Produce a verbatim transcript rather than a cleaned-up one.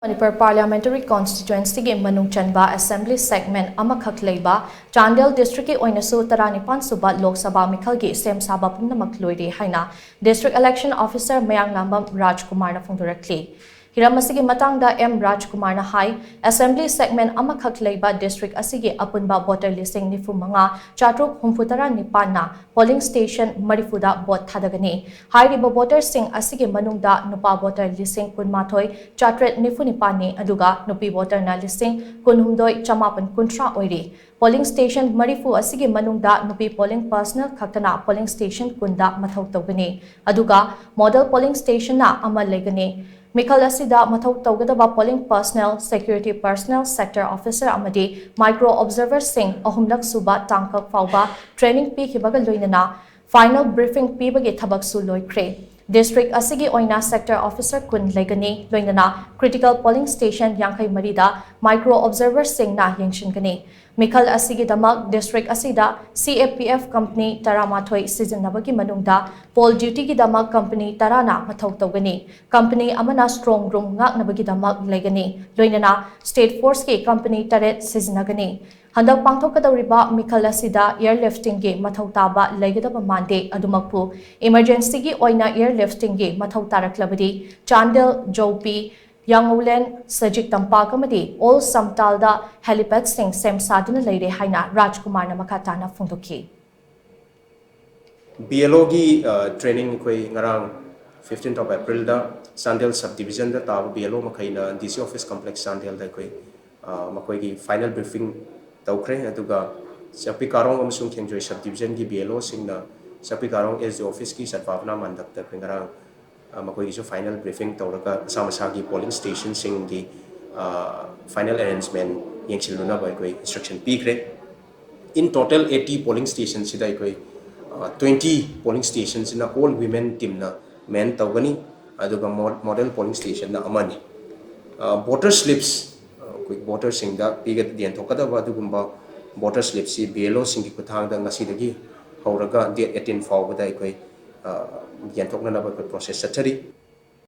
Manipur parliamentary ꯀꯣꯟꯁꯇꯤꯇ꯭ꯋꯦꯟꯁꯤꯒꯤ ꯃꯅꯨꯡ ꯆꯟꯕ assembly ꯁꯦꯒꯃꯦꯟ ꯑꯃꯈꯛ ꯂꯩꯕ ꯆꯥꯟꯗꯦꯜ ꯗꯤꯁꯇ꯭ꯔꯤꯛꯀꯤ ꯑꯣꯏꯅꯁꯨ ꯇꯔꯥꯅꯤꯄꯥꯟ ꯁꯨꯕ ꯂꯣꯛ ꯁꯚꯥ ꯃꯤꯈꯜꯒꯤ ꯁꯦꯝ ꯁꯥꯕ ꯄꯨꯝꯅꯃꯛ ꯂꯣꯏꯔꯦ ꯍꯥꯏꯅ ꯗꯤꯁꯇ꯭ꯔꯤꯛ ꯏꯂꯦꯛꯁꯟ ꯑꯣꯐꯤꯁꯔ ꯃꯌꯥꯡꯂꯥꯝꯕꯝ ꯔꯥꯖꯀꯨꯃꯥꯔꯅ ꯐꯣꯡꯗꯣꯔꯛꯂꯤ꯫ ꯍꯤꯔꯝ ꯑꯁꯤꯒꯤ ꯃꯇꯥꯡꯗ ꯑꯦꯝ ꯔꯥꯖꯀꯨꯃꯥꯔꯅ ꯍꯥꯏ, ꯑꯦꯁꯦꯝꯕ꯭ꯂꯤ ꯁꯦꯒꯃꯦꯟ ꯑꯃꯈꯛ ꯂꯩꯕ ꯗꯤꯁꯇ꯭ꯔꯤꯛ ꯑꯁꯤꯒꯤ ꯑꯄꯨꯟꯕ ꯚꯣꯇꯔ ꯂꯤꯁꯤꯡ ꯅꯤꯐꯨ ꯃꯉꯥ ꯆꯥꯇ꯭ꯔꯨꯛ ꯍꯨꯝꯐꯨ ꯇꯔꯥ ꯅꯤꯄꯥꯟꯅ ꯄꯣꯂꯤꯡ ꯁ꯭ꯇꯦꯁꯟ ꯃꯔꯤꯐꯨꯗ ꯚꯣꯠ ꯊꯥꯗꯒꯅꯤ꯫ ꯍꯥꯏꯔꯤꯕ ꯚꯣꯇꯔꯁꯤꯡ ꯑꯁꯤꯒꯤ ꯃꯅꯨꯡꯗ ꯅꯨꯄꯥ ꯚꯣꯇꯔ ꯂꯤꯁꯤꯡ ꯀꯨꯟꯃꯥꯊꯣꯏ ꯆꯥꯇ꯭ꯔꯦꯠ ꯅꯤꯐꯨ ꯅꯤꯄꯥꯟꯅꯤ, ꯑꯗꯨꯒ ꯅꯨꯄꯤ ꯚꯣꯇꯔꯅ ꯂꯤꯁꯤꯡ ꯀꯨꯟꯍꯨꯝꯗꯣꯏ ꯆꯃꯥꯄꯟ ꯀꯨꯟꯊ꯭ꯔꯥ ꯑꯣꯏꯔꯤ꯫ ꯄꯣꯂꯤꯡ ꯁ꯭ꯇꯦꯁꯟ ꯃꯔꯤꯐꯨ ꯑꯁꯤꯒꯤ ꯃꯅꯨꯡꯗ ꯅꯨꯄꯤ ꯄꯣꯂꯤꯡ ꯄꯔꯁꯅꯦꯜ ꯈꯛꯇꯅ ꯄꯣꯂꯤꯡ ꯁ꯭ꯇꯦꯁꯟ ꯀꯨꯟꯗ ꯃꯊꯧ ꯇꯧꯒꯅꯤ, ꯑꯗꯨꯒ ꯃꯣꯗꯦꯜ ꯄꯣꯂꯤꯡ ꯁ꯭ꯇꯦꯁꯟꯅ ꯑꯃ ꯂꯩꯒꯅꯤ꯫ ꯃꯤꯈꯜ ꯑꯁꯤꯗ ꯃꯊꯧ ꯇꯧꯒꯗꯕ polling personal, security personal, sector officer ꯑꯃꯗꯤ ꯃꯥꯏꯀ꯭ꯔꯣ ꯑꯣꯕꯖꯔꯚꯔꯁꯤꯡ ꯑꯍꯨꯝꯂꯛ ꯁꯨꯕ ꯇꯥꯡꯀꯛ ꯐꯥꯎꯕ ꯇ꯭ꯔꯦꯅꯤꯡ ꯄꯤꯈꯤꯕꯒ ꯂꯣꯏꯅꯅ ꯐꯥꯏꯅꯦꯜ ꯕ꯭ꯔꯤꯐꯤꯡ ꯄꯤꯕꯒꯤ ꯊꯕꯛꯁꯨ ꯂꯣꯏꯈ꯭ꯔꯦ꯫ ꯗꯤꯁꯇ꯭ꯔꯤꯛ ꯑꯁꯤꯒꯤ ꯑꯣꯏꯅ ꯁꯦꯛꯇꯔ ꯑꯣꯐꯤꯁꯔ ꯀꯨꯟ ꯂꯩꯒꯅꯤ, ꯂꯣꯏꯅꯅ ꯀ꯭ꯔꯤꯇꯤꯀꯦꯜ ꯄꯣꯂꯤꯡ ꯁ꯭ꯇꯦꯁꯟ ꯌꯥꯡꯈꯩ ꯃꯔꯤꯗ ꯃꯥꯏꯀ꯭ꯔꯣ ꯑꯣꯕꯖꯔꯚꯔꯁꯤꯡꯅ ꯌꯦꯡꯁꯤꯟꯒꯅꯤ꯫ ꯃꯤꯈꯜ ꯑꯁꯤꯒꯤꯗꯃꯛ ꯗꯤꯁꯇ꯭ꯔꯤꯛ ꯑꯁꯤꯗ ꯁꯤ ꯑꯦ ꯄꯤ ꯑꯦꯐ ꯀꯝꯄꯅꯤ ꯇꯔꯥꯃꯥꯊꯣꯏ ꯁꯤꯖꯤꯟꯅꯕꯒꯤ ꯃꯅꯨꯡꯗ ꯄꯣꯜ ꯗ꯭ꯌꯨꯇꯤꯒꯤꯗꯃꯛ ꯀꯝꯄꯅꯤ ꯇꯔꯥꯅ ꯃꯊꯧ ꯇꯧꯒꯅꯤ꯫ ꯀꯝꯄꯅꯤ ꯑꯃꯅ ꯁ꯭ꯇ꯭ꯔꯣꯡ ꯔꯨꯝ ꯉꯥꯛꯅꯕꯒꯤꯗꯃꯛ ꯂꯩꯒꯅꯤ, ꯂꯣꯏꯅꯅ ꯁ꯭ꯇꯦꯠ ꯐꯣꯔꯁꯀꯤ ꯀꯝꯄꯅꯤ ꯇꯔꯦꯠ ꯁꯤꯖꯤꯟꯅꯒꯅꯤ꯫ ꯍꯟꯗꯛ ꯄꯥꯡꯊꯣꯛꯀꯗꯧꯔꯤꯕ ꯃꯤꯈꯜ ꯑꯁꯤꯗ ꯑꯦꯌꯔ ꯂꯤꯐꯇꯤꯡꯒꯤ ꯃꯊꯧ ꯇꯥꯕ ꯂꯩꯒꯗꯕ ꯃꯥꯟꯗꯦ꯫ ꯑꯗꯨꯃꯛꯄꯨ ꯏꯃꯔꯖꯦꯟꯁꯤꯒꯤ ꯑꯣꯏꯅ ꯑꯦꯌꯔ ꯂꯤꯐꯇꯤꯡꯒꯤ ꯃꯊꯧ ꯇꯥꯔꯛꯂꯕꯗꯤ ꯆꯥꯟꯗꯦꯜ, ꯖꯧꯄꯤ, ꯌꯥꯡꯉꯧꯂꯦꯟ, ꯁꯖꯤꯛ ꯇꯝꯄꯥꯛ ꯑꯃꯗꯤ ꯑꯣꯜ ꯁꯝꯇꯥꯜꯗ ꯍꯦꯂꯤꯄꯦꯗꯁꯤꯡ ꯁꯦꯝ ꯁꯥꯗꯨꯅ ꯂꯩꯔꯦ ꯍꯥꯏꯅ ꯔꯥꯖꯀꯨꯃꯥꯔꯅ ꯃꯈꯥ ꯇꯥꯅ ꯐꯣꯡꯗꯣꯛꯈꯤ꯫ ꯕꯤ ꯑꯦꯜ ꯑꯣꯒꯤ ꯇ꯭ꯔꯦꯅꯤꯡ ꯑꯩꯈꯣꯏ ꯉꯔꯥꯡ fifteenth of April ꯗ ꯆꯥꯟꯗꯦꯜ ꯁꯕ ꯗꯤꯕꯤꯖꯟꯗ ꯇꯥꯕ ꯕꯤ ꯑꯦꯜ ꯑꯣ ꯃꯈꯩꯅ ꯗꯤ ꯁꯤ ꯑꯣꯐꯤꯁ ꯀꯝꯄ꯭ꯂꯦꯛꯁ ꯆꯥꯟꯗꯦꯜꯗ ꯑꯩꯈꯣꯏ ꯑ, ꯃꯈꯣꯏꯒꯤ ꯐꯥꯏꯅꯦꯜ ꯕ꯭ꯔꯤꯐꯤꯡ ꯇꯧꯈ꯭ꯔꯦ꯫ ꯑꯗꯨꯒ ꯆꯛꯄꯤ ꯀꯥꯔꯣꯡ ꯑꯃꯁꯨꯡ ꯈꯦꯡꯖꯣꯏ ꯁꯕ ꯗꯤꯕꯤꯖꯟꯒꯤ ꯕꯤ ꯑꯦꯜ ꯑꯣꯁꯤꯡꯅ ꯆꯛꯄꯤ ꯀꯥꯔꯣꯡ ꯑꯦꯁ ꯗꯤ ꯑꯣꯐꯤꯁꯀꯤ ꯁꯗꯚꯥꯕꯅꯥ ꯃꯟꯗꯞꯇ ꯑꯩꯈꯣꯏ ꯉꯔꯥꯡ ꯑ, ꯃꯈꯣꯏꯒꯤꯁꯨ ꯐꯥꯏꯅꯦꯜ ꯕ꯭ꯔꯤꯐꯤꯡ ꯇꯧꯔꯒ ꯃꯁꯥ ꯃꯁꯥꯒꯤ ꯄꯣꯂꯤꯡ ꯁ꯭ꯇꯦꯁꯟꯁꯤꯡꯒꯤ ꯐꯥꯏꯅꯦꯜ ꯑꯦꯔꯦꯟꯖꯃꯦꯟ ꯌꯦꯡꯁꯤꯜꯂꯨꯅꯕ ꯑꯩꯈꯣꯏ ꯏꯟꯁꯇ꯭ꯔꯛꯁꯟ ꯄꯤꯈ꯭ꯔꯦ꯫ In total eighty polling stationꯁꯤꯗ ꯑꯩꯈꯣꯏ twenty polling stationꯁꯤꯅ all women teamꯅ man ꯇꯧꯒꯅꯤ, ꯑꯗꯨꯒ model polling stationꯅ ꯑꯃꯅꯤ꯫ ꯚꯣꯇꯔ ꯁ꯭ꯂꯤꯞꯁ ꯑꯩꯈꯣꯏ ꯚꯣꯇꯔꯁꯤꯡꯗ ꯄꯤꯒ ꯌꯦꯟꯊꯣꯛꯀꯗꯕ ꯑꯗꯨꯒꯨꯝꯕ ꯚꯣꯇꯔ ꯁ꯭ꯂꯤꯞꯁꯤ ꯕꯤ ꯑꯦꯜ ꯑꯣꯁꯤꯡꯒꯤ ꯈꯨꯠꯊꯥꯡꯗ ꯉꯁꯤꯗꯒꯤ ꯍꯧꯔꯒ date eighteen ꯐꯥꯎꯕꯗ ꯑꯩꯈꯣꯏ ꯌꯦꯟꯊꯣꯛꯅꯅꯕ ꯑꯩꯈꯣꯏ ꯄ꯭ꯔꯣꯁꯦꯁ ꯆꯠꯊꯔꯤ꯫